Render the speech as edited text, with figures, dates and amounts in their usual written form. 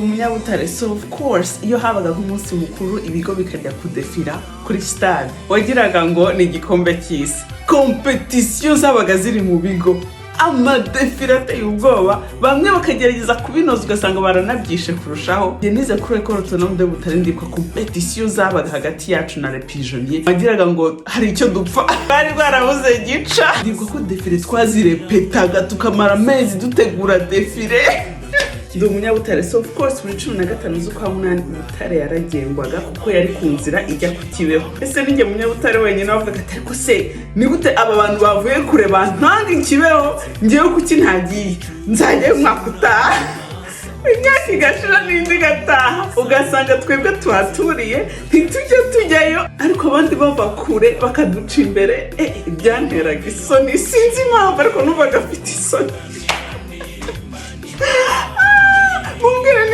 Umunyabutare, so of course iyo habaga nk'umunsi mukuru, ibigo bikajya kudefira kuri stade, wagiraga ngo ni igikombe cy'isi. Compétition zabaga ziri mu bigo, amadefire ateye ubwoba, bamwe bakagerageza kubinoza, ugasanga baranabyishe kurushaho. Njye nize kuri École Autonome de Butare. Ndibuka compétition zabaga hagati yacu na Les Pigeonniers, wagiraga ngo hari icyo dupfa, bari barabuze gica. Ndibuka ko défilé twazirepetaga, tukamara amezi dutegura défilé. Ndi Umunyabutare, so of course buri 15 z'ukwa munani Butare yaragendwaga, kuko yari ku nzira ijya ku Kibeho. Ese ninjye Munyabutare wenyine wavugaga ati: "Ariko se ni gute aba bantu bavuye kure bantanga i Kibeho? Ngewe kuki ntagiye? Nzajyayo umwaka utaha." Imyaka igashira n'indi igataha, ugasanga twebwe tuhaturiye ntitujye tujyayo, ariko abandi bava kure bakaduca imbere. Byanteraga isoni, sinzi impamvu, ariko numvaga afite isoni. Mumbwire.